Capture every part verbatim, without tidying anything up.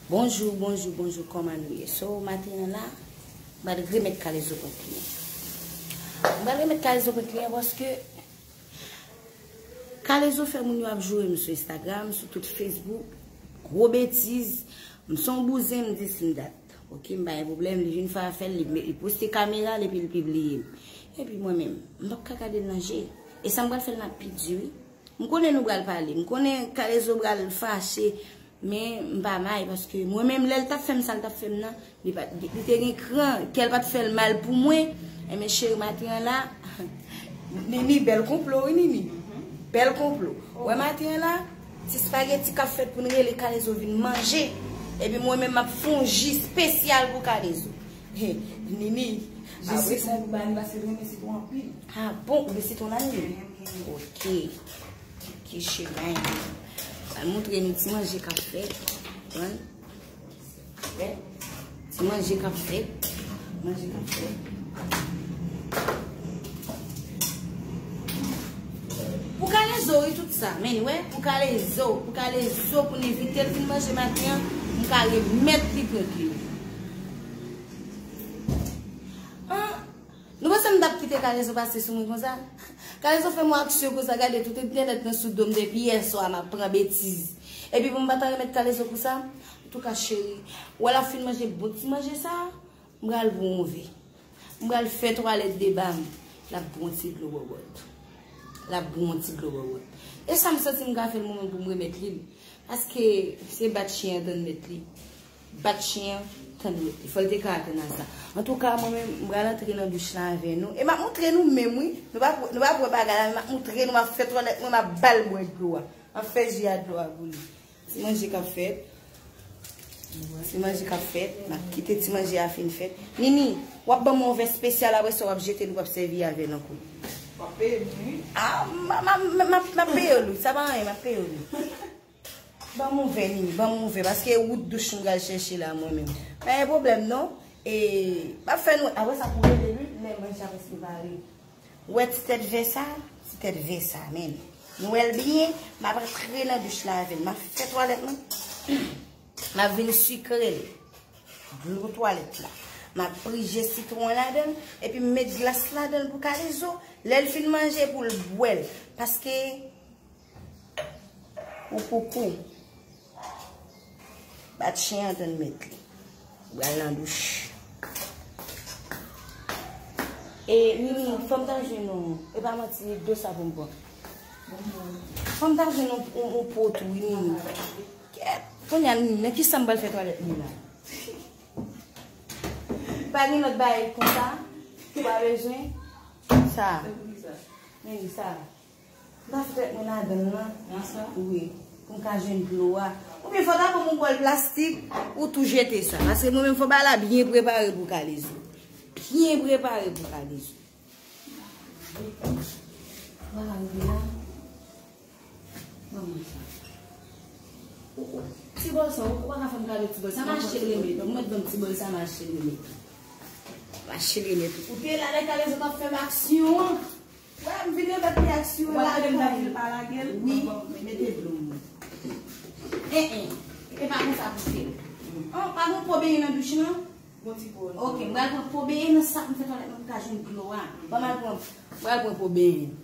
Bonjou, bonjou, bonjou, kòman nou ye? So, maten an la, m pral remèt kalezo pran kliyan. M pral remèt kalezo pran kliyan paske kalezo fè moun yo ap joure m sou Instagram, sou tout Facebook. Gwo betiz. M se yon bouzen, m di s m dat. Ok, m pa gen pwoblèm, li vin fè afè l, li, li poste kamera l epi l pibliye m. Epi mwen menm, m p ap ka gade l nan je. E sa m pral fè l nan pi di, wi. M konnen nou pral pale. M konnen kalezo pral fache. Men m pa may paske mwen menm lè l t ap fè m sa l t ap fè m nan, li pa, li te gen kran, kè l pa t fè l mal pou mwen. Enben cheri, maten an la, Nini, bèl konplo wi Nini. Bèl konplo. Wè maten an la, ti spageti k ap fèt pou n rele kalezo vin manje. Epi mwen menm m ap fè yon ji espesyal pou kalezo. He, Nini, je suis. Apre sa, pou ba li pase l renmen sitwon anpil. Ah bon, ou gen sitwon la Nini? Ok. Ki chemen. Al montre nou ti manje k ap fèt. Konprann? Wè. Ti manje k ap fèt. Manje k ap fèt. Pou kalezo, wi, tout sa. Men, wè, pou kalezo, pou kalezo, pou n envite l vin manje maten an, m ka remèt li pran kliyan. An, Nou panse m t ap kite kalezo pase sou mwen konsa? Kalezo fè m yon aksyon konsa, gade tout entènèt nan sou do m depi yè swa m ap pran betiz. Epi pou m pa ta remèt kalezo pou sa, antouka cheri, ou wè l ap fin manje bon ti manje sa, m pral pran yon vè. M pral fè twalèt deba m, l ap bwè yon ti dlo bòbòt. L ap bwè yon ti dlo bòbòt. E sa m santi m ka fè l mwen menm pou m remèt li l. Paske se bat chen an tann mèt li. Bat chen an, tann mèt li. Fò l te ka atann a sa. Antouka, mwen menm, m pral antre nan douch la avè nou. E m ap montre nou menm, wi. Nou p ap, nou p ap wè bagay la, men m ap montre nou, m ap fè twalèt mwen, m ap ba l bwè dlo a. M ap fè ji a dlo a pou li. Ti manje k ap fèt. Ti manje k ap fèt. M ap kite ti manje a fin fèt. Nini, w ap ban m yon vè espesyal, apre sa w ap jete l, w ap sèvi avè l ankò. W ap peye m, wi. Ah, m, m, m, m, m ap peye w, wi. Sa pa anyen, m ap peye w, wi. Ban m yon vè, Nini, ban m yon vè, paske wout douch m pral chèche la, mwen menm. Pa gen pwoblèm, non. E, m ap fè nou, apre sa, pou rele, wi, lè manje a prèske pare. Ou wè ti tèt vè sa? Ti tèt vè sa, men. Nou wè l byen, m ap antre nan douch la avè l. M ap fè twalèt mwen. M ap vin sikre l. Dlo twalèt la. M ap prije sitwon ladan l, epi m met glas ladan l pou kalezo. Lè l fin manje, pou l bwè l. Paske Ou koukou. Bat chen an tann mèt li. Pral nan douch. E, Nini, fò m ta jwenn yon, e pa manti, dlo sa pou m pran. Fò m ta jwenn yon, yon, yon po tou, wi, Nini. Kèt, kounye a, Nini, nan ki sa m pral fè twalèt mwen la? Pa gen lòt bagay konsa? Ou pa bezwen? Sa. Nini, sa. M ta fè tèt mwen ladan l lan. Nan sa? Wi. Pou m ka jwenn dlo a. Oubyen fò ta ban m yon bòl plastik, ou tou jete sa. Paske mwen menm fò bagay la byen prepare pou kalezo. Byen prepare pou kalezo. Vwala, rive la. Ban mwen sa. Ou, ou, ti bòl sa, ou, ou pa ka fè m kado ti bòl sa. Mache l remèt. Ou mèt ban m ti bòl sa, mache l remèt. Mache l remèt. Ou te la lè kalezo t ap fè m aksyon an. Wè, m vin remèt li aksyon la. Wè, m ta fè l pa lage l. Wi, mete dlo m. En, en. E pa konsa pou fè l. An, pa gon po benyen nan douch lan? Gon ti po. Ok, m pral pran po benyen nan sak m fè twalèt mwen pou m ka jwenn dlo a. Ban m al pran, m pral pran po benyen.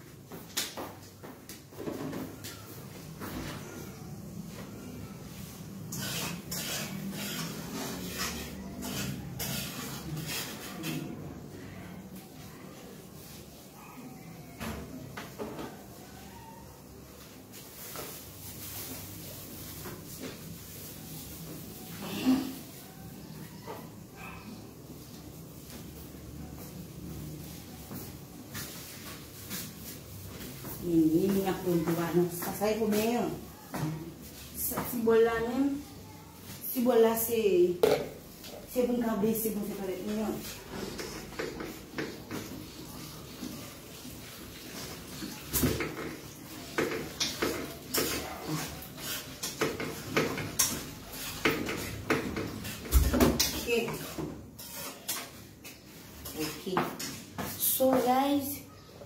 Mini, mini ap pran dlo a nan sa, sa e pou benyen an. Sa ti bòl la menm. Ti bòl la se, se pou n ka bese pou n fè twalèt nou an. Ok. Ok. So, guys,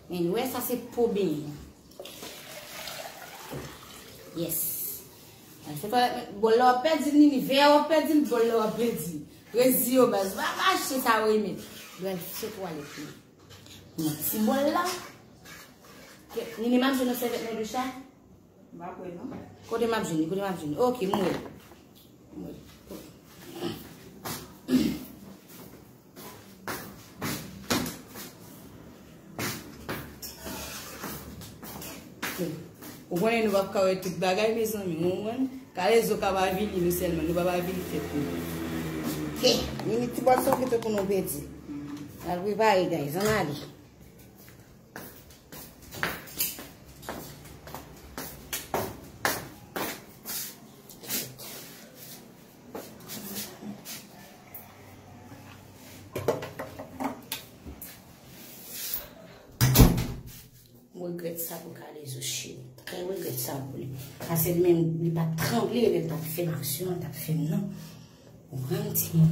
men wè sa se po benyen. Yes. Al fè twalèt, men bòl la w ap pèdi l, Nini, vè a w ap pèdi l, bòl la w ap pèdi l. Reziye w, baz. Va achte sa w renmen. Li al fè twalèt li. Nan ti bòl la. Ke, Nini, m ap jwenn yon sèvyèt nan douch la? M pa kwè, non. Kote m ap jwenn li? Kote m ap jwenn li? Ok, m wè. M wè. Ou konnen nou p ap ka wè tout bagay, mezanmi, ou konprann? Kalezo ka avili nou sèlman, nou p ap avili tèt nou. Ke, Nini, ti bòl sa w kite pou nou pèdi. Al prepare, guys, ann ale. M regrèt sa pou Kalezo, cheri. M trè regrèt sa pou li. Paske li menm, li pa t tranble lè l t ap fè m aksyon an, l t ap fè m nan. Ou konprann, timoun?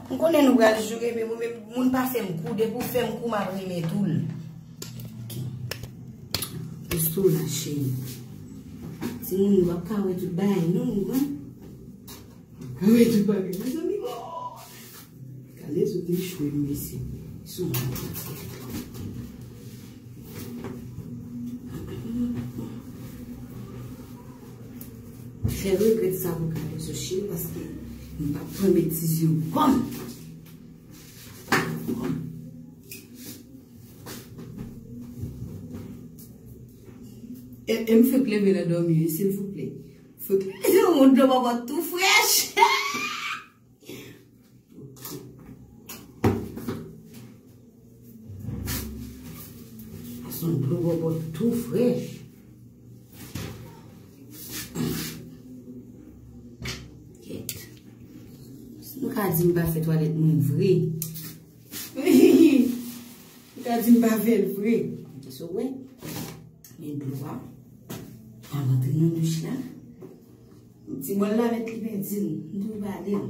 M konnen nou pral joure, men mwen menm, moun pa fè m kou. Depi w fè m kou, m ap renmen tou l. Ok. Plis tou la, cheri. Timoun, nou p ap ka wè tout bagay, non, ou konprann? Mwen tou pa gen mezanmi, bon. Kalezo te chwe m, mesye. Sou mwen. Fè regrèt sa pou Kalezo, cheri, paske m p ap pran betiz yo. Kòm. E, e m fèk leve nan dòmi, wi, silvouplè. Fèk yon dlo bòbòt tou frèch. Sa se yon dlo bòbòt tou frèch. Kèt. Si nou ka di m pa fè twalèt mwen vre. Ou ka di m pa fè l vre. Kisa w wè? Men dlo a. Al rantre nan douch la. Ti bòl la mèt li pèdi l. M tou pale l.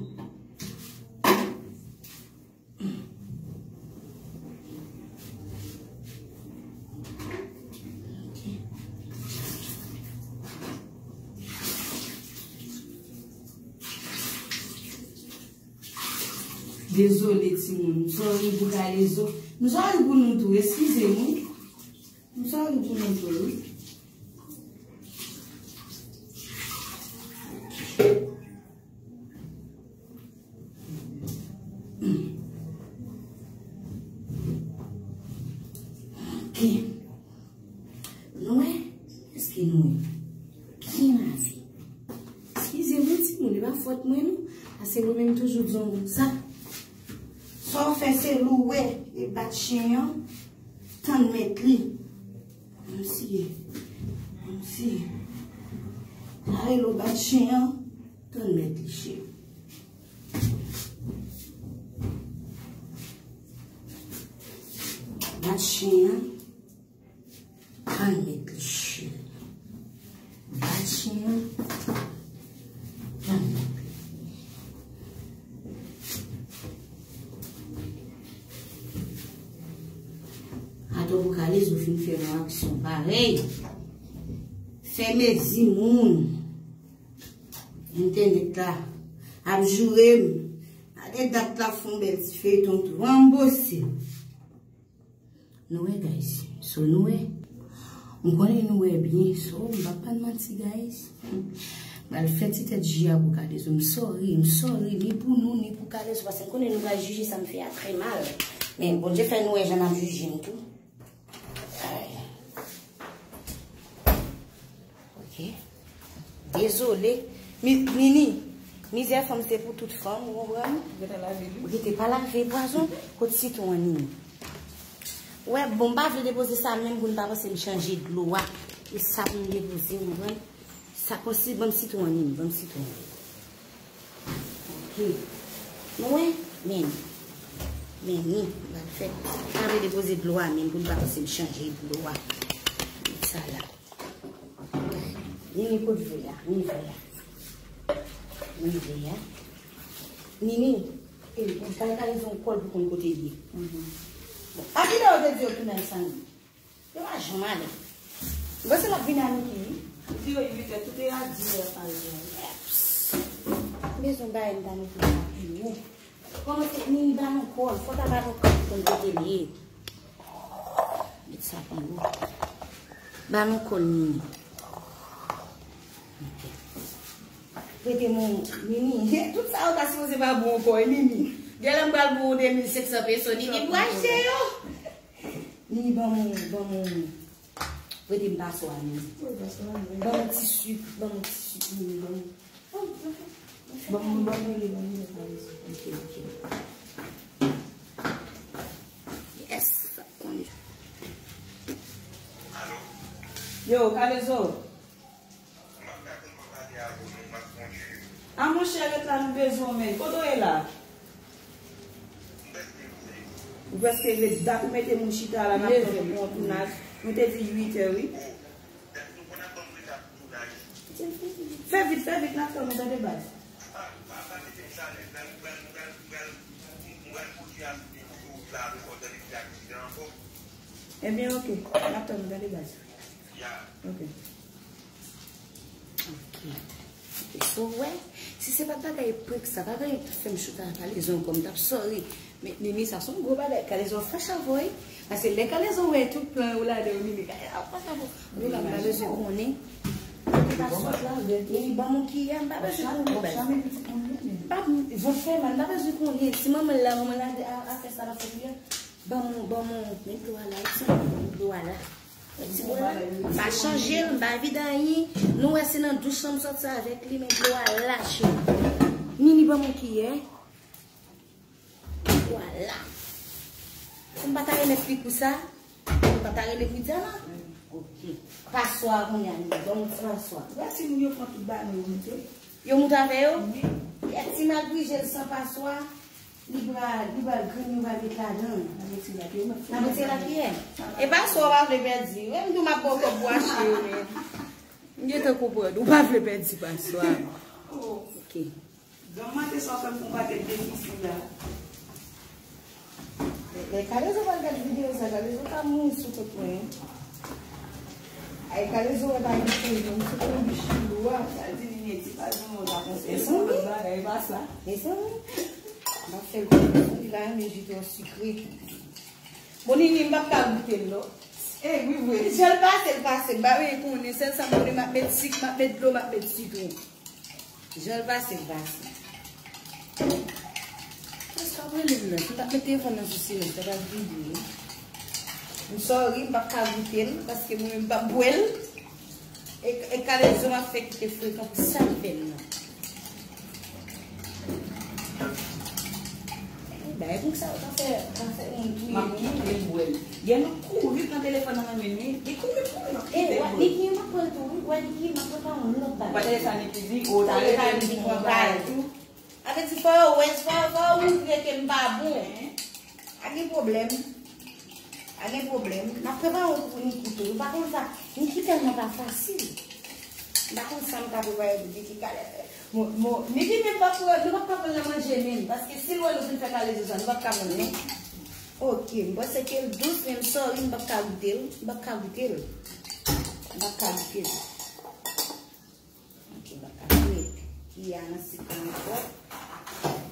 Ok. Dezole, timoun. M sòri pou Kalezo. M sòri pou nou tou. Eskize m, wi. M sòri pou nou tou, wi. Ok. Nou wè? Èske nou wè? Ki mavi? Eskize mwen, timoun, e pa fòt mwen, non. Paske mwen menm toujou di w sa. Sa w fè se louwe e bat chen an, tann mèt li. Kòmsi, kòmsi. Sa rele w bat chen an, tann mèt li, cheri. Bat chen an. Al met li, cheri. Bat chen an. Al met li. Atò pou Kalezo fin fè yon aksyon parèy. Fè mezi moun. Entènèt la ap joure m. Gade dat la fè yon bèl ti feyton tou. Ranbose. Nou wè, guys. So, nou wè. M konnen nou wè byen. So, m p ap pa n manti, guys. M pral fè ti tèt ji a pou Kalezo. M sòri, m sòri, ni pou nou, ni pou Kalezo. Paske m konnen nou pral jije sa m fè a trè mal. Men Bondye fè nou wè jan n ap jije m tou. Ay. Ok. Dezole. Mi-, Nini, mizè fanm se pou tout fanm, ou konprann? Ou gentan lave l, wi. Ou gentan pa lave pwazon, kot sitwon an, Nini? Wè, bon, m pa vle depoze sa menm pou n pa panse m chanje dlo a. E sa pou m depoze, ou konprann? Sa konsi, ban m sitwon an, Nini, ban m sitwon an. Ok. Nou wè? Men. Men ni, m pral fè. M pa vle depoze dlo a menm pou n pa panse m chanje dlo a. Met sa la. Nini, kot vè a? Ni vè a. Ni vè a. Nini, e, ou pa ka rezon kòl pou konn kote l ye. Bon, a kilè yo te di yo tounen san li? Yo pa janm ale. M panse l ap vin a midi, wi. Tout yo uit è, tout e a dis è pase. M bezwen bagay m ta mete sa pi wo. Kòman se Nini ba nou kòl? Fò ta ba nou kòl pou n kote l ye. Met sa pi wo. Ba nou kòl Nini. Ok. Prete mwen Nini. Tout sa yo ta sipoze pa bon ankò, e Nini. Genlè m pral ba w de mil senk san peso, Nini pou achte yo. Nini, ban mwen, ban mwen. Prete m paswa, Nini. Ban mwen ti sik, ban mwen ti sik, Nini, ban mwen. Ban mwen, ban mwen li, ban mwen li. Ok, ok. Yes, sa konn. Yo, Kalezo. A monchè, ret la, nou bezwen w, men. Kote w ye la? Ou prèske ret, dat ou mete moun chita la, n ap fè yon tounaj. Nou te di uit è, wi. Fè vit, fè vit, n ap tann ou, tande baz. Ebyen, ok, n ap tann ou, tande baz. Ok. Ok. Ok, so, w wè, si se pa t bagay prank sa, pa t bagay ki t ap fè m chita ak Kalezo ankò, m t ap sorry. Men, Nini, sa se yon gwo bagay. Kalezo ap fache avè w, wi. Paske lè Kalezo wè tout plan yo ladan yo, Nini, Kalezo ap fache avè w. Antoulà, m pa bezwen konnen. Nini, ban m yon kiyè, m pa bezwen konnen, baz. M pa, zòt fè mal, m pa bezwen konnen. Si manman l la, manman l la, a, a fè sa l ap fè kiyè. Ban m, ban m, men dlo a la, wi, ti moun, men dlo a la. Ti bò la, m pa chanje l, m pa vide anyen. Nou wè se nan douch lan m sòti avèk li, men dlo a la, cheri. Nini, ban m yon kiyè. Dlo a la. Si m pa ta remèt li kou sa, m pa ta rele Widiana. Ok. Paswa a kounye a, Nini, ban m yon ti paswa. Wè timoun yo pran tout bagay yo moute. Yo moute avè yo? Wi. Kèt ti mal grije l san paswa. Li pral, li pral grenn, yo pral met ladan. N ap retire a, yo mèt fè. N ap retire lakiyè. E paswa w pa vle pèdi. Menm tou m ap ba w kòb pou achte yo, men. M gentan konprann. Ou pa vle pèdi paswa. Ok. Granmate sa w fè m pou m pa te defisi la. Lè Kalezo pral gade videyo sa, Kalezo ka mouri sou kont mwen. Ay, Kalezo wè pa gen pwoblèm, se pou bich lou a. Sa di li neti pa di mwen ta konse. Mezanmi. Bagay pa sa. Mezanmi. M ap fè l konprann li pa renmen ji twò sikre. Bon, Nini, m p ap ka goute l, non. E, wi, vre. Jan l pase, l pase. M pa vle konnen. Sèl sa m konnen, m ap met sik, m ap met dlo, m ap met sitwon. Jan l pase, l pase. Prèske ap rele m nan. Si m t ap met telefòn nan sou silans, sa t ap vibre. M sorry, m p ap ka goute l, paske mwen menm m p ap bwè l. E, e Kalezo m ap fè kite frekan pou sa l fè l nan. Bagay pou sa yo ka fè, ka fè moun touye moun. M ap kite l bwè l. Yè nou kouri pran telefòn nan men li. Li kouri, kouri, m ap kite l bwè l. Niki, m ap pran tou, wi. Wè, Niki, m ap pran yon lòt bagay. Ou pa tande sa Niki di? O, talè Niki pran bagay tou. Sa vle di, fò yo wè, fò, fò yo montre ke m pa bon. Pa gen pwoblèm. Pa gen pwoblèm. N ap prepare yon kou pou Niki tou. Ou pa konn sa. Niki tèlman pa fasil. M pa konn sa m ka prepare pou Niki. Kale, mo, mo, Niki menm pa pou, nou p ap ka pran l nan manje menm. Paske si l wè nou fin fè kalezo sa, nou p ap ka pran l non. Ok, m panse ke l dous, men m sorry, m p ap ka goute l. M p ap ka goute l. M p ap ka goute l. Ok, m p ap ka goute l. Kiyè a nan sik la ankò.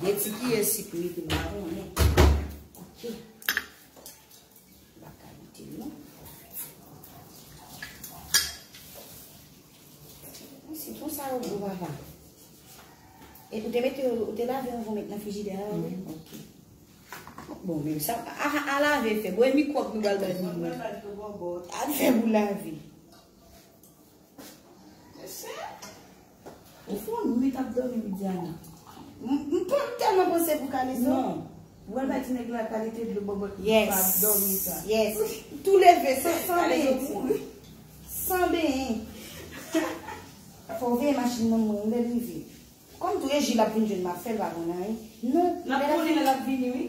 De ti kiyè sik li, m pa konnen. Ok. M pa ka goute l non. Sitwon sa yo gwo, papa. E ou te mete yo, ou te lave yo anvan w met nan frijidè a, wi? Mhm. Ok. Bon, men sa, a, a, a lave fè. Bon, e mikwòb nou pral bay pou nou. A fè pou lave. Ou fè yon nwit ap dòmi, Widiana. M, m pa tèlman panse pou kalezo. Non. Ou wè bay ti nèg la kalite dlo bòbòt li pa ap dòmi sa. Yes. Tou leve, san, san benyen. San benyen. Fò w veye machin nan mwen, lè l rive. Kòm tou e Jil ap vin jwenn m ap fè l pa konn anyen. Non. L ap konnen lè l ap vini, wi.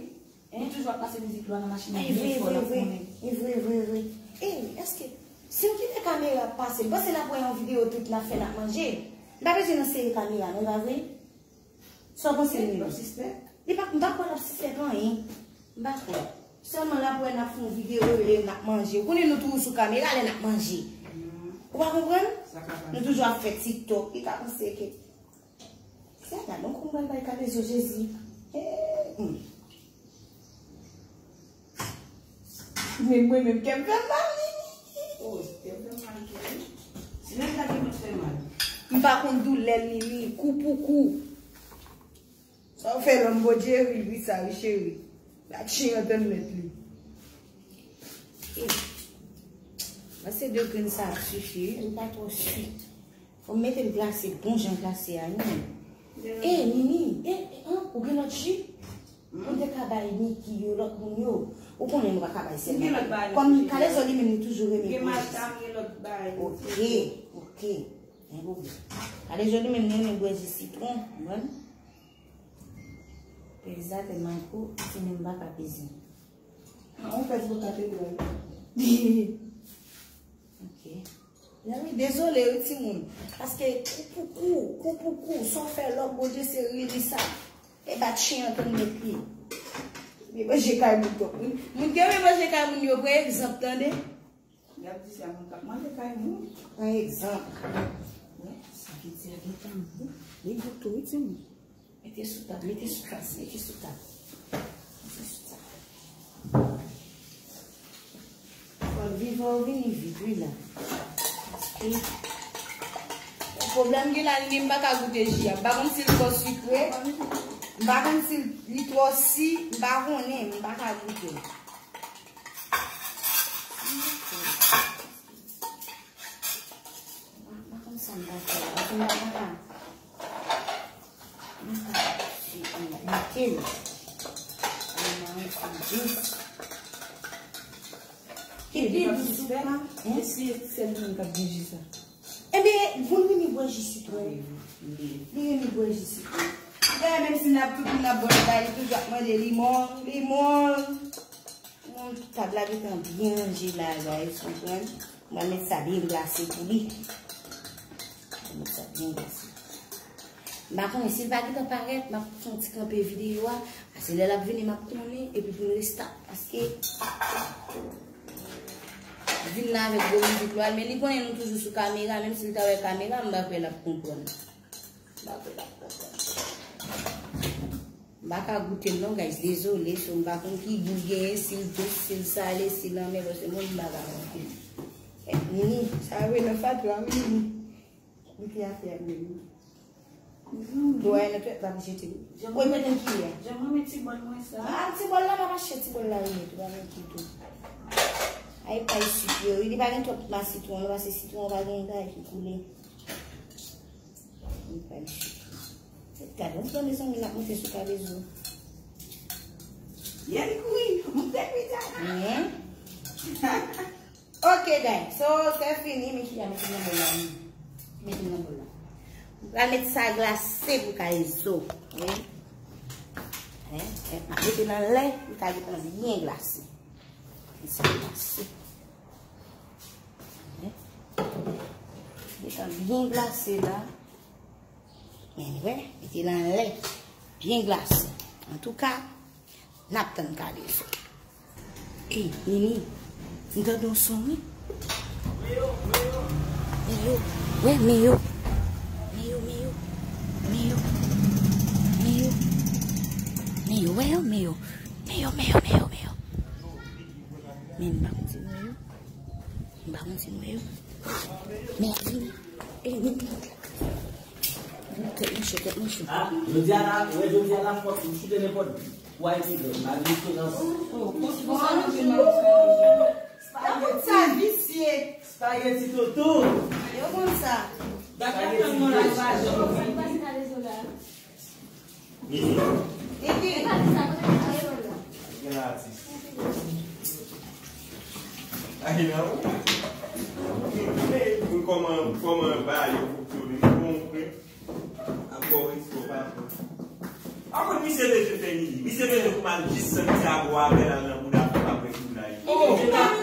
Li toujou ap pase mizik dlo a nan machin nan byen fò, l ap konnen. E vre, vre, vre. E, èske, si m kite kamera ap pase, m panse n ap wè yon videyo tout n ap fè n ap manje. M pa bezwen nan sere kamera, non, e pa vre? Sa w panse, Nini? Li p ap sispèk? Li p ap, m pa kwè l ap sispèk anyen. M pa kwè. Sèlman l ap wè n ap fè yon videyo e n ap manje. Ou konnen nou toujou sou kamera lè n ap manje. Ou pa konprann? Sa ka pase. Nou toujou ap fè TikTok, li ka panse ke. Se la, donk, ou pral bay Kalezo Jezi. Eh, hmm. Men mwen menm, kè m fè m mal, Nini. Oh, kè m fè m mal tou, wi. Si nèg la gen mwen fè mal. M pa konn doulè l, Nini, kou pou kou. Sa w fè lòm Bondye ri, wi, sa, wi, cheri. Bat chen an tann mèt li. Eh. Mwen se de grenn sa ap sifi, wi, m pa twò sweet. Fò m mete l glase, bon jan glase a, wi. Eh, Nini, eh, eh, an, ou gen lòt ji? Ou te ka bay Niki yo, lòt moun yo. Ou konnen nou pa ka bay sèl. Gen lòt bagay. Kòm Kalezo li menm, li toujou renmen bwè ji. Gen matam, gen lòt bagay. Ok, ok. Gen pwoblèm. Kalezo li menm, li renmen bwè ji sitwon, konprann? Peza tèlman gwo, ti menm pa ka peze. An, ou fè ti bò katedral. Ok. Zanmi, dezole wi timoun. Paske kou pou kou, kou pou kou, sa w fè lòm Bondye se ri li sa. E bat chen an tann mèt li. Li manje kay moun twòp. Moun, moun ki renmen manje kay moun yo, pran egzanp, tande. Y ap di se a moun k ap manje kay moun. Pran egzanp. Wi, sa ki di a gentan bon. Li bon tou wi timoun. Mete sou tab, mete sou tab, mete sou tab. Mete sou tab. Fò l vivan ou vini vit, wi la. Paske pwoblèm gen la, li di m pa ka goute ji a. M pa konn si l twò sikre. M pa konn si li twò si. M pa konnen, m pa ka goute. M pa konn sa m ta fè la. Paske m pa ka. M pa ka. Mete l. Ki pi dous la. E si sèl moun k ap byen ji sa? Ebyen, pou l vini bwè ji sitwon. Li renmen bwè ji sitwon. Dayè, menm si n ap tout moun ap bwè l, li toujou ap mande limon, limon. Bon, tab la gentan byen ranje la, guys, konprann? Mwen met sa byen glase pou li. Mwen met sa byen glase. M pa konnen si l pa gentan parèt, m ap fè yon ti kanpe videyo a. Paske lè l ap vini, m ap konnen, epi pou m restart, paske vin la avèk gwo mizik lwa, men li konnen nou toujou sou kamera, menm si l ta wè kamera, m pa kwè l ap konprann. M pa kwè l ap konprann. M pa ka goute l non, guys, dezole, so m pa konn ki gou l genyen, si l dous, si l sale, si l anmè, paske mwen m pa ka goute l. Eh, Nini, sa yo nan fatra, wi, Nini. Goute afè a, Nini. Dlo a nan twèt la pou jete. Jan mwen mete kiyè. Jan mwen mete ti bòl mwen sa. Ah, ti bòl la pa mache, ti bòl la wi, tou pa gen ki tou. Ay, pay sik yo, wi, li pa gen twòp ma sitwon, paske sitwon pa gen bagay ki koule. Li pa gen sik. Gade, yon pran mezanmi, l ap monte sou Kalezo. Yè li kouri, monte pita. Men. Ok, guys. So, se fini, men ki a mete nan bòl la. Mete nan bòl la. M pral met sa glase pou Kalezo. Wi. Hein? Hein? M ap mete nan lè, li ka gentan byen glase. Mete sa glase. Hein? Gentan byen glase la. Men wè, mete l anlè. Byen glase. Antouka, n ap tann Kalezo. Ey, Nini, m tande yon son, wi. Meyo, wè, Meyo. Meyo, Meyo. Meyo. Meyo. Meyo, wè yo, Meyo. Meyo, Meyo, Meyo, Meyo. Men m pa konn si Meyo. M pa konn si Meyo. Men ap vini. Ey, Nini. Tèt mwen cho, tèt mwen cho. Ah, jodi a la, wè, jodi a la fòk m choute nenpòt. Why people? Mwen gen esperans. Sa visye. Spaghetti toto. Yo konn sa. Spaghetti toto. Nini. Nini. Gen atis. Ay, non. Kòman, kòman ba yo pou tou, li bon, wi. Ankò respè pa bon. Ankò misye bezwen fè Nini. Misye bezwen pou m al jis Santiago avè l al nan bouda fè m apre tounaj. Oh,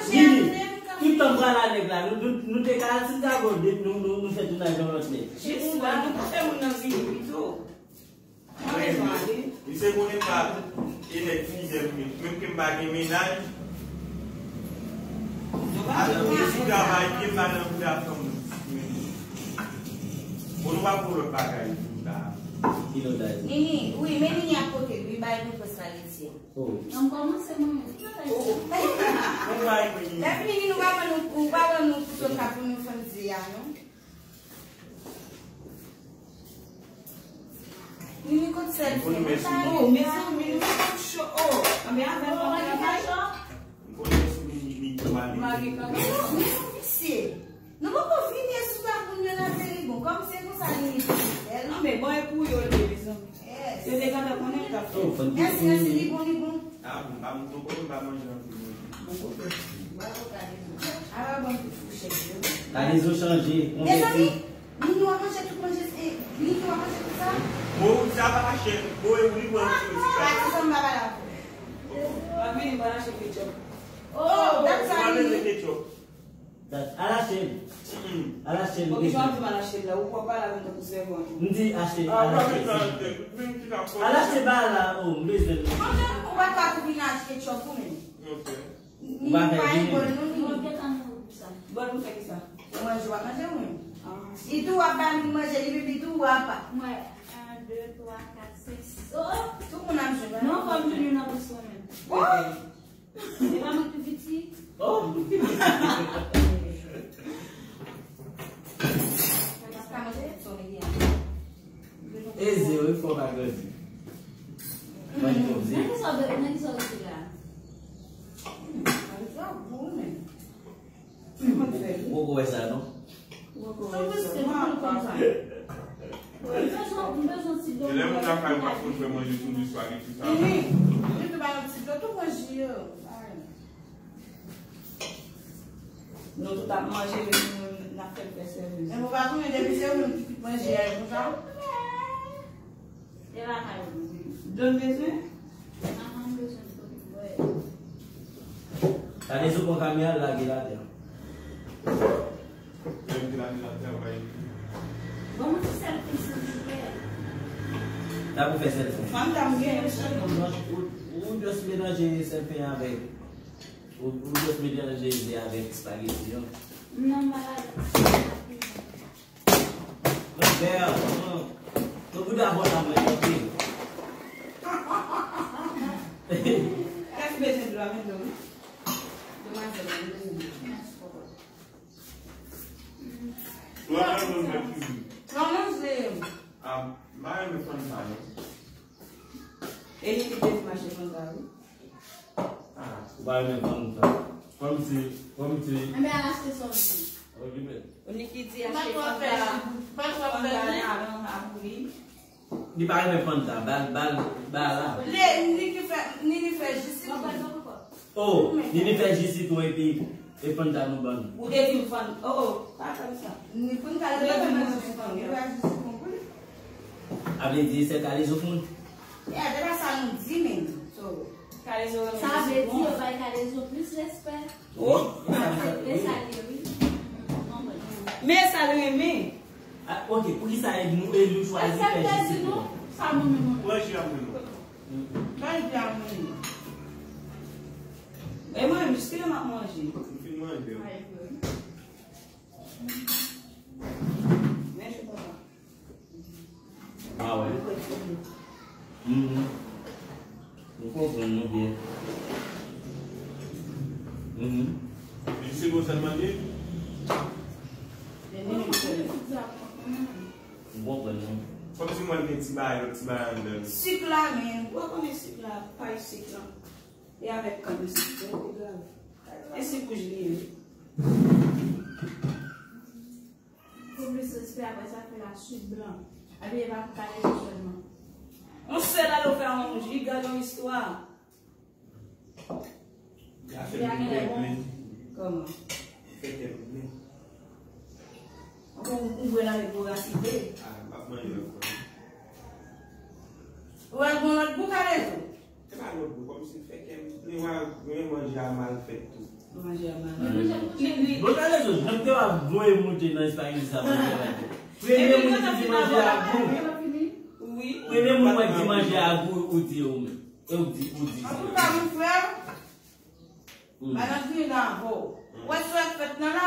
Nini. Tout tan m pral a nèg la, nou, nou, nou te ka al Santiago, nou, nou, nou fè tounaj yon lòt nèg. Jis la, nou pa fè moun nan vini pito. Mwen bezwen ale. Misye konnen m pa e nèg fizè m, menm ke m pa gen mennaj. Al nan bouda fanm. Nou pa pou lòt bagay pou ta. Ki lòt bagay? Nini, wi, men Nini ap pote, wi, bay nou pwès la, Letye. Oh. An kòmanse mwen menm. Ki bagay sa? Bon bagay pou Nini. Lè fini, nou pa wè nou, nou pa wè nou kouto ka pou nou fann di a, non? Nini kot sèl fè. Oh, mezanmi, nou pa konn cho. Oh, anben avè nou anpil bagay. M konnen sou Nini, Nini, Nini. Mari kanpe. Men nou, men nou visye. Nou poko fini sou sa moun yo nan tele, bon, kòm se konsa li rete bèl. Non, men bon, e pou yo, li, mezanmi. Yes. Yo te gentan konnen l t ap fè. Oh, fò n te Yes, yes, li bon, li bon. Ah, bon, pa m, m pa manje anpil, non. Bravo, Kalezo. Ah, bon, tout fouchèt, yo. Kalezo chanje. Mezanmi, Nini w ap manje tout manje, e, Nini w ap manje tout sa? Bon, sa pa chè. Bon, e ou li pran tout sa. Pati sa m pa pale avè w. Papi, li pa lache ketchup. Oh, dat sa, Nini. Ketchup. Dat, al achte l. Mm-mm. Al achte l. Bon, kijan w ap di m al achte l la? Ou pral pale avè m tankou sèvant. M di achte, ah, al achte. Al achte bagay la, oh, m bezwen l. Kòman ou pa ka tou vin achte ketchup ou menm? Ok. Ou pa fè vini. Bon, nou fè ki sa? Ou manje, w ap manje ou menm? Ah. Li tou w ap ba li manje, li pipi tou w ap. Mwen, un, deux, trois, quatre, cinq, six. Oh, oh. Tout moun ap jwenn. Non, fò m jwenn youn nan bouch mwen menm. Oh! E pa mwen ki pi piti. Oh! Eze, wi, fò pa grandi. Mwen, fò eze. Nan ki sa w, nan ki sa w rete la? Ou poko wè sa, non? Ou poko wè sa. Ou bezwen, ou bezwen ti dlo. E lè moun lakay ou pa konn fè manje tou di swageti sa. Nini, Nini, ba nou ti dlo, tou pran ji yo. Nou tout ap manje, men nou menm n ap fè l fè sèvis. Men ou pa konnen depi se ou menm ki tout manje a, e konsa? E lakay ou, wi. Dlo n bezwen? Aha, m bezwen dlo pou bwè. Gade sou pran kamera l lage l atè. Lè m te lage l atè, bay. Ban m ti sèl pen, silvouplè. Sa pou fè sèl pen. Fanm ta m gen sèlman. Ou, ou just melanje sèl pen avèk, ou, ou just melanje ze avèk espageti an. Non, m pa lage. Mwen fè, non. Non, bouda bon la, mwen, ok. Kèk bezwen dlo a, men dlo, wi. Demwazèl la, bezwen dlo. Mèsi, papa. Mwen, mwen, mwen, mwen. Non, non, se. Ah, m pa renmen fann sa, non. E li ki te di m achte fann sa, wi. Ah, ou pa renmen fann sa. Fann se, fann se. Enben, al achte sa w di. Okipe. Ou ni ki di achte fann sa. Fann sa nan avan a pou li. Li pa renmen fann sa. Bal, bal, bal la. Li, ni ki fè, ni li fè jis li. Oh, ni li fè jis li tou epi, e fann sa nou ban. Ou te di m fann. Oh, oh, pa fè m sa. Ni fann sa, li pa fè manje fann. Li fè jis li pou li. A vle di, se Kalezo fann. E, se pa sa nou di, men. So, Kalezo renmen sa vle di, yo bay Kalezo plis respè. Oh! Sa vle sa li ye, wi. Men sa l renmen. Ah, ok, poukisa e nou, e nou chwazi fè jis li pou nou? Sa nou menm. Manje a mwen. Manje a mwen. E mwen, jiske m ap manje. M fin manje. Men je papa. Ah wè. Mhm. M konprann nou byen. Mhm. Li se bon sa l mande? M konprann nou. Kòmsi mwen gen ti bagay, lòt ti bagay anndan l. Sik la, men. Ou konnen sik la, pay sik la. E avèk kann sik, se pi grav. E sik wouj li ye, wi. Pou plis respè, apre sa, fè la swit blan. Epi, e pa pou Kalezo sèlman. Yon sèl alo fè yon jiga nan istwa. Gade fè m plen. Kòman? Fè tèt m plen. Ou, ou bwè la, men gwo rasite. Ah, m ap manje ankò. Ou wè gon lòt bou Kalezo? Se pa lòt bò, kòmsi fè kè m plen, wè, men manje a mal fèt tou. Manje a mal fèt. Bon, Kalezo, jan m te w ap voye monte nan espageti sa, manje a mal fèt. Premye moun ki di manje a gou. Wi. Premye moun mwen di manje a gou, ou di ou menm. E ou di, ou di. Antouka, mon frè, bagay griyen nan avè w. Ou wè sa w ap fèt nan la?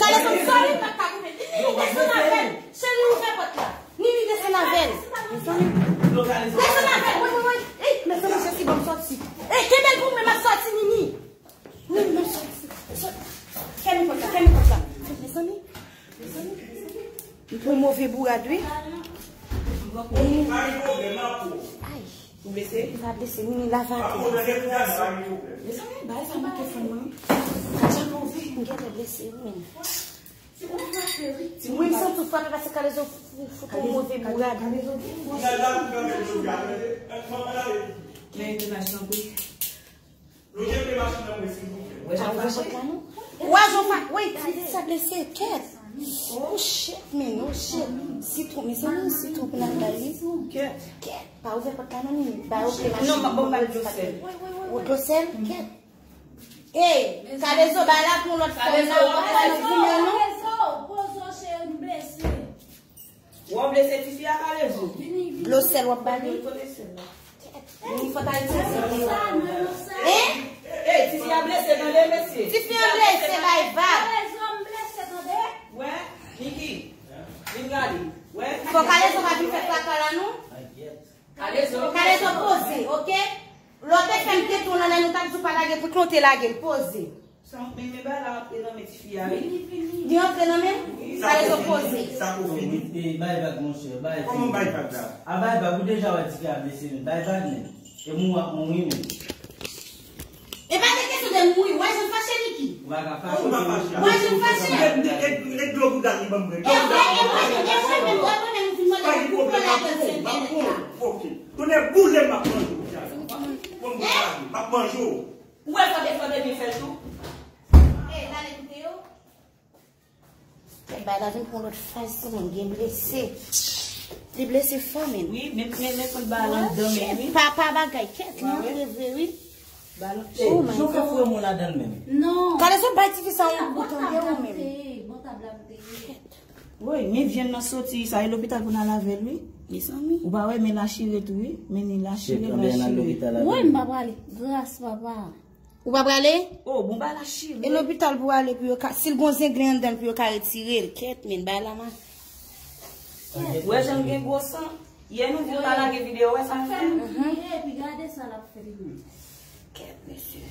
Kalezo, m sòri, m pa ka rive. Nini, desann avè l. Cheri, ouvè pòt la. Nini, desann avè l. Desann avè l. Wi, wi, wi. Ey, mezanmi, Jezi, ban m sòti. Ey, kenbe l pou mwen, m ap sòti, Nini. Nini, m ap sòti. Sòti. Fèmen pòt la, fèmen pòt la. Mezanmi, mezanmi, mezanmi. M pran move bourad, wi. Ay. Ou blese? Li pa blese, Nini, lave atè. Mezanmi, bagay sa manke fè mwen. Jan move, m gentan blese, wi, men. Wi, m santi w frape paske Kalezo fout yon move bourad. Men entènasyon, wi. Wè jan fa, wi, ti sa blese, kèt. Oh shit, men, oh shit. Sitwon, mezanmi, sitwon pou n al bay li. Kèt. Kèt. Pa ouvè pòt la non, Nini. Ba yo kle machin. Non, m ap bay dlo sèl. O, dlo sèl, kèt. Ey, Kalezo, bay la pou yon lòt fòm la, w ap bay yon vimè non. Kalezo, poze w cheri, m blese. Ou blese tifi a, Kalezo? Dlo sèl w ap ba li? Kote sèl la? Nini, fò ta itilize dlo. Hein? Ey, tifi a blese, tande, mesye. Tifi a blese, bay vag. Kalezo, m blese, tande. Wè, Niki, vin gade. Wè. Fò Kalezo pa vin fè traka la, non. Kalezo. Kalezo poze, oke? Lè w te fè m tete w nan nen, nou t ap di w pa lage, poukisa w te lage l? Poze. Sa, men, men bagay la antre nan men tifi a, wi. Li antre nan men m? Kalezo poze. Sa pou fini. E, bay vag, monchè, bay. Kòman bay vag la? A, bay vag, ou deja wè tifi a blese, men bay vag, men. E mou ap mouri, men. E pa de kesyon de mouri, wè jan fache, Niki. Ou pa ka fache. Ou pa fache. Wè jan fache. E, e, e dlo bouda li ban m bwè. E vre, e vre, e vre, men mwen menm, m fin mande poukisa w lage l sèl kènèt la. Ok. Tonnè boule m ap manje w. Bon, m ap manje w. Ou wè fò de fò de byen fè l tou. Ey, pale koute yo. Kèt, bay la vin pran lòt faz sou mwen, gen blese. Li blese fò, men. Wi, men, men, men, fout ba l anndan, men, wi. Papa bagay, kèt, li antre vre, wi. Ba l, oh my God. Jan w fè foure moun ladan l menm. Non. Kalezo, bay tifi sa yon gout, tande, ou menm. Bon tab la m te ye. Woy, men vyann nan soti, sa e lopital pou n al avè l, wi. Mezanmi. Ou pa wè, men la chire tou, wi. Men ni la chire, bra chire. Woy, m pa prale. Gras, papa. Ou pa prale? Oh, bon, ba la chire. E lopital pou ale pou yo ka, si l gon zenglen anndan l pou yo ka retire l. Kèt, men, bay la ma. Wè jan l gen gwo san. Yè nou vin pa lage videyo, wè sa l fè? Epi gade sa l ap fè li menm. Kèt, mesye.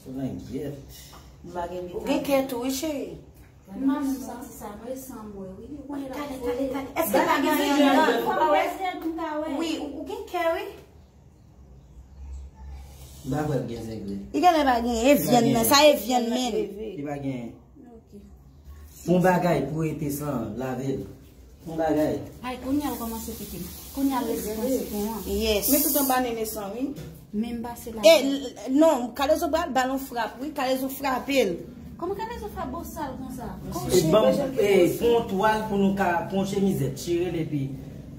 Ou gen kè tou, wi, cheri. M pa menm santi sa, non, e san mwen, wi. Ou konnen l ap vole. Tale, tale, tale. Èske pa gen anyen anndan? Fò m peze l pou m ka wè. Wi, ou, ou gen kè, wi. M pa kwè l gen zenglen. Li genlè pa gen, e vyann nan, sa e vyann men. Li pa gen. Ok. Fon bagay pou rete san lave l. Fon bagay. Ay, kounye a l kòmanse pike m. Kounye a l resi panse pou an. Yes. Men tout anba nene san, wi. Men m pase la. E, l-, non, Kalezo pral ba l yon frap, wi. Kalezo frape l. Kòman Kalezo frape bosal konsa? E ban m, e, fon twal pou nou ka, fon chemizèt, chire l epi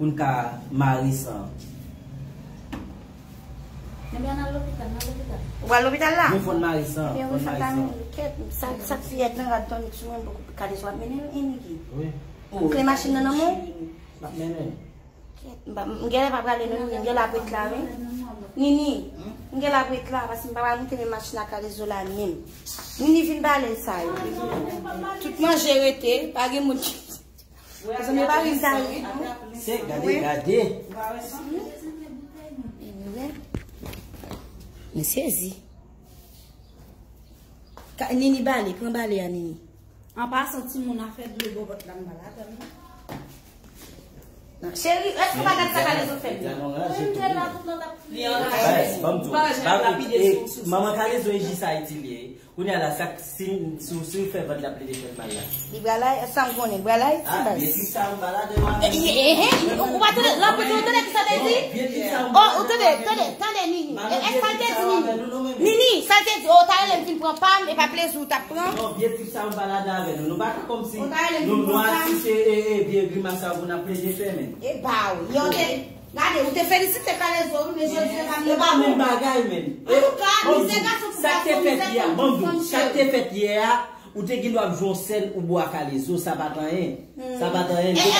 Pou n ka mare san. Ebyen, n al lopital, n al lopital. Ou pral lopital la? Nou fò n mare san, fò n mare san. Kèt, sa, sa fiyèt nan rad Tonic sou mwen, poko kale sou ap mennen l, Eniki. Wi. Kle machin nan nan men w? M ap mennen l. Kèt, m pa, m genlè pa prale non, Nini, m genlè ap ret la, wi. Nini, m genlè ap ret la, paske m pa pral moute men machin ak Kalezo la menm. Nini vin pale sa yo. Tout manje rete, pa gen moun ki Zanmi pa vin ta ret, non. Se gade, gade. Mwen sezi. Ka- Nini bale, pran bale a Nini. An pasan, timoun afè dlo bòbòt la, m pa ladan l non. Cheri, èske w pa gad sa Kalezo fè m? Li anraje tou. Li anraje. Ban m di w, manman Kalezo e jis Ayiti li ye. Kounye a la, sa, si, si, si w fè vant la plede fè l mal la. Li pral Ay-, sa m konnen, li pral Ayiti, baz. Byen trip sa, m pa ladan w avè. Ou pa tande, la, ou tande ki sa te di? Oh, ou tande, tande, tande, Nini. E, e, sa l te di, Nini? Nini, sa l te di, oh, ta rele m vin pran pa m, e pa plezi w t ap pran. Non, byen trip sa, m pa ladan avè nou. Nou pa ka kòmsi nou, nou asiste, e, e, vye grimas sa pou n ap plede fè, men. E ba w, yo te Gade, ou te felisite Kalezo, wi, men jodi yo pa menm bagay, men. Antouka, mizè gason pou gason, mizè fanm pou fanm, cheri. Sa k te fèt yè a, ou te gen dwa ap jwe yon sèn ou bo a Kalezo, sa pa t anyen. Sa pa t anyen. E, e, e, e,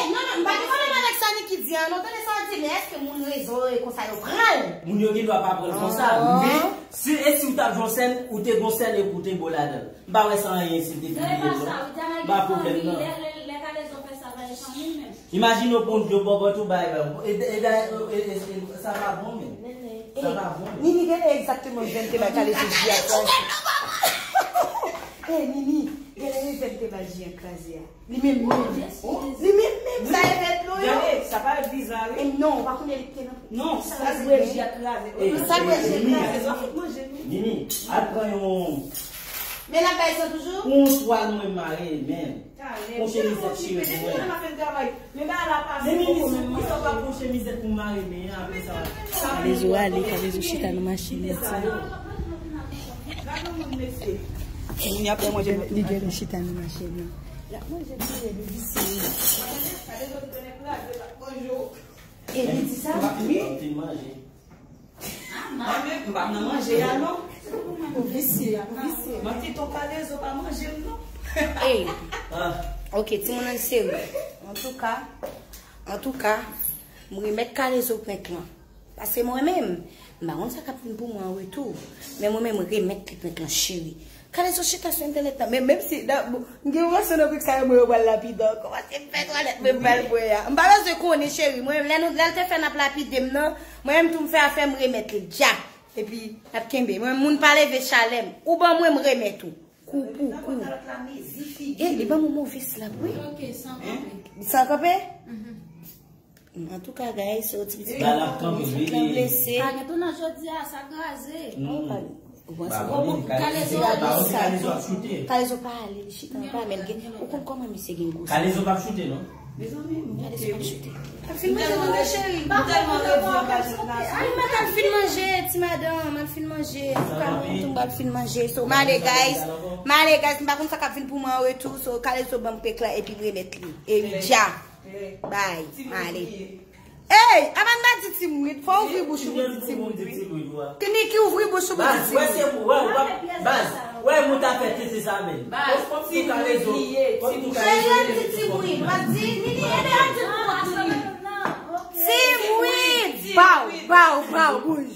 non, non, m pa gen pwoblèm avèk sa Niki di a, non, tande sa w di, men èske moun rezo yo konsa yo pran l? Moun yo gen dwa pa pran l konsa, men si, e si w t ap jwe yon sèn, ou te gen yon sèl e pou w te bo ladan l. M pa wè sa anyen si l te pibliye l non. M pa pwoblèm nan. Imajine w pran yon dlo bòbòt ou bay, e, e, e, sa pa bon, men. Sa pa bon, men. Nini, gade egzakteman jan l te bay Kalezo ji a kraze. Ey, Nini, gade jan l te bay ji a kraze a. Li menm menm. Li menm menm, sa e vèt non yo. Gade, sa pa vizaj, wi. E non, ou pa konnen li te nan. Non, sa vle ji a kraze. Sa vle ji a kraze. Nini, al pran yon. Men l ap bay san toujou? Yon twal mwen mare, men. Yon chemizèt chire pou mwen. Men bagay la pase poko menm, mwen sa pa pran chemizèt pou mare men an, apre sa. Kalezo ale, Kalezo chita nan machin nan. Gade moun mesye. Moun y ap fè manje. Li genlè chita nan machin nan. L ap manje tou, li visye. Kalezo te konnen kraze, l ap manje w. E li di sa? Wi. Mwen menm, m pa nan manje a non. Ou visye, ou visye. Manti, tonton Kalezo pa manje m non. Ey. Ok, timoun, ann serye. Antouka, antouka, m remèt Kalezo prank lan. Paske mwen menm, m pa konn sa k ap vin pou mwen an retou. Men mwen menm, m remèt li prank lan, cheri. Kalezo chita sou entènèt la. Men menm si, m gen yon relasyon nan prank sa yo, mwen yo pral lapide ankò. Paske m fè twalèt mwen, m pral bwè a. M pa bezwen konnen, cheri. Mwen, lè nou, lè l te fè n ap lapide m nan, mwen menm tou m fè afè m, remèt li dja. Epi, n ap kenbe. Mwen, moun pa leve chalè m. Ou ban mwen, m remèt ou. Kou pou kou. E, li ban mwen move slap, wi. San kanpe? Antouka, guys, se yon ti pitit. Bal ap kanpe, wi. Blese. Pa gen tounaj jodi a, sa kraze. Kalezo pa ale, li chita anba, men gen, ou konn kòman misye gen gwo. Kalezo p ap choute non. Kalezo p ap choute. Al fin manje non, cheri. M tèlman redi anba tet la. Al fin manje, ti madanm, al fin manje. Antouka, mwen tou, m pral fin manje. So, m ale, guys. M ale, guys, m pa konn sa k ap vin pou mwen an retou. So, Kalezo ban m prank lan epi m remèt li. E wi, dja. Bay, m ale. Ey, avan n pa di Timwit, fò w ouvri bouch ou pou di Timwit, wi. Niki, ouvri bouch ou pou di Timwit. Baz, wè, se pou, wè, wè, baz, wè, moun ta fè tete sa, men. Baz, Timwit li ye, Timwit. Cheri, di Timwit, w ap di, Nini, ede a di pou kont Timwit. Timwit, baw, baw, baw, bouj.